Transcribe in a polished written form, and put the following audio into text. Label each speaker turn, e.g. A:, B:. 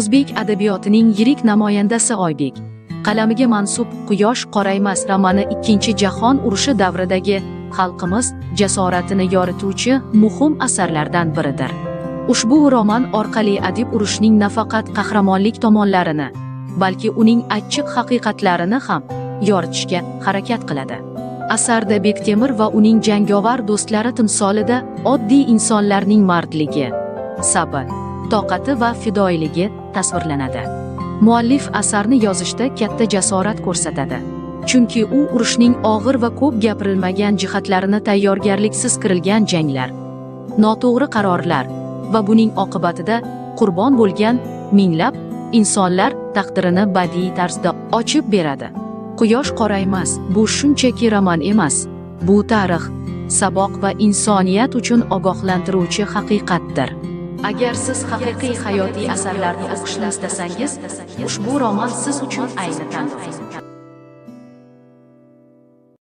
A: O'zbek adabiyotining yirik namoyandasi Oybek qalamiga mansub Quyosh qoraymas romani Ikkinchi jahon urushi davridagi xalqimiz jasoratini yorituvchi muhim asarlardan biridir. Ushbu roman orqali adib urushning nafaqat qahramonlik tomonlarini, balki uning achchiq haqiqatlarini ham yoritishga harakat qiladi. Asarda Bektemir va uning jangovar do'stlari timsolida oddiy insonlarning mardligi, sabr, toqati va fidoyiligi tasvirlanadi. Muallif asarni yozishda katta jasorat ko'rsatadi. Chunki u urushning og'ir va ko'p gapirilmagan jihatlarini tayyorgarliksiz kirilgan janglar, noto'g'ri qarorlar va buning oqibatida qurbon bo'lgan minglab insonlar taqdirini badiiy tarzda ochib beradi. Quyosh qoraymas bu shunchaki roman emas, bu tarix, saboq va insoniyat uchun ogohlantiruvchi haqiqatdir. Agar siz haqiqiy hayotiy asarlarni o'qishni istasangiz, ushbu roman siz uchun ayni tanlov.